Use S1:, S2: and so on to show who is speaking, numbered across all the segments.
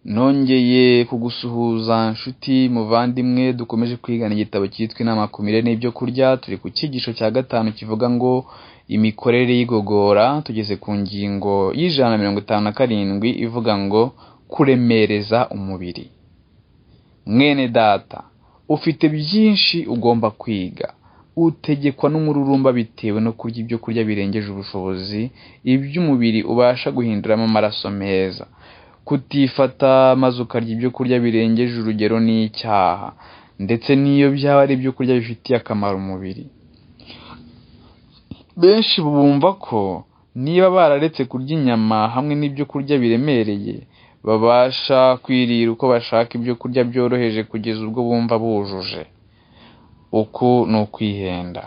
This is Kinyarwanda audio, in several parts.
S1: Nongeye kugusuhuza nshuti muvandimwe, dukomeje kwigana igitabo cyitwa Inama ku mirire n'ibyo kurya. Turi ku cyigisho cya gatanu kivuga ngo imikorere y'igogora. Tugeze ku ngingo y'157 ivuga ngo kuremereza umubiri. Mwene data, ufite byinshi ugomba kwiga. Utegekwa n'umururumba bitewe no kurya ibyo kurya birengeje ubushobozi iby'umubiri ubasha guhinduramo amaraso meza. Kutifata maze ukarya ibyo kurya birengeje urugero ni icyaha, ndetse n'iyo byaba ari ibyo kurya bifitiye akamaro umubiri. Benshi bumva ko niba bararetse kurya inyama hamwe n'ibyo kurya biremereye, babasha kwirira uko bashaka ibyo kurya byoroheje kugeza ubwo bumva bujuje. Uku ni ukwihenda.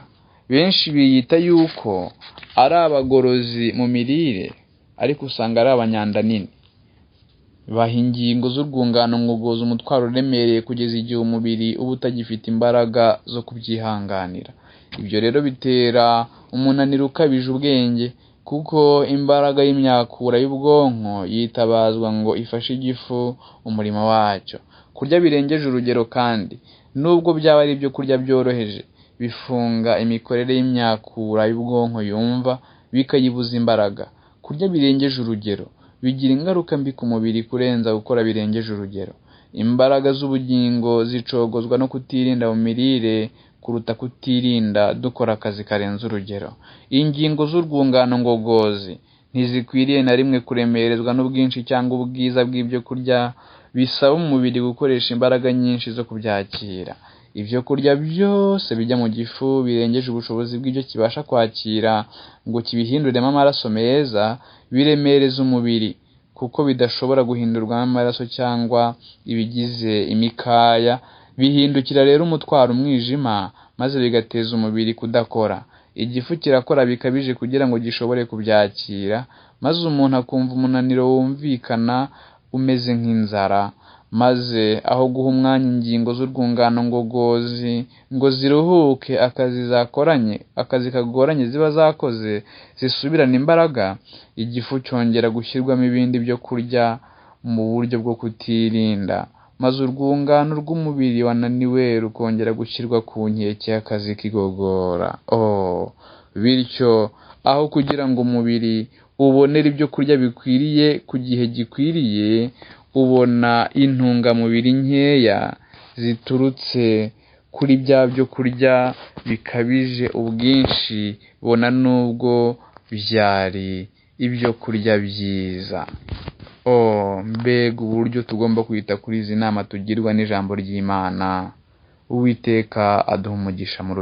S1: Benshi biyita yuko ari abagorozi mu mirire, ariko usanga ari abanyandanini. Baha ingingo z'urwungano ngogozi umutwaro uremereye kugeza igihe umubiri uba utagifite imbaraga zo kubyihanganira. Ibyo rero bitera umunaniro ukabije ubwenge, kuko imbaraga y'imyakura y'ubwonko yitabazwa ngo ifashe igifu umurimo wacyo. Kurya birengeje urugero kandi, nubwo byaba ari ibyo kurya byoroheje, bifunga imikorere y'imyakura y'ubwonko yumva, bikayibuza imbaraga. Kurya birengeje urugero bigira ingaruka mbi ku mubiri kurenza gukora birengeje urugero. Imbaraga z'ubugingo zicogozwa no kutirinda mu mirire kuruta kutirinda dukora akazi karenze urugero. Ingingo z'urwungano ngogozi ntizikwiriye na rimwe kuremerezwa n'ubwinshi cyangwa ubwiza bw'ibyo kurya bisaba umubiri gukoresha imbaraga nyinshi zo kubyakira. Ibyo kurya byose bijya mu gifu birengeje ubushobozi bw'ibyo kibasha kwakira ngo kibihinduremo amaraso meza, biremereza umubiri kuko bidashobora guhindurwamo amaraso cyangwa ibigize imikaya. Bihindukira rero umutwaro umwijima, maze bigateza umubiri kudakora. Igifu kirakora bikabije kugira ngo gishobore kubyakira, maze umuntu akumva umunaniro wumvikana umeze nk'inzara. Maze aho guha umwanya ingingo z'urwungano ngogozi ngo ziruhuke akazi kagoranye ziba zakoze zisubirane imbaraga, igifu cyongera gushyirwamo ibindi byo kurya mu buryo bwo kutirinda, maze urwungano rw'umubiri wananiwe rukongera gushyirwa ku nkeke y'akazi k'igogora. Bityo aho kugira ngo umubiri ubonere ibyo kurya bikwiriye ku gihe gikwiriye, ubona intungamubiri nkeya ziturutse kuri bya byo kurya bikabije ubwinshi, bona nubwo byari ibyo kurya byiza. Mbega uburyo tugomba kwita kuri izi nama tugirwa n'ijambo ry'Imana. Uwiteka aduha umugisha mu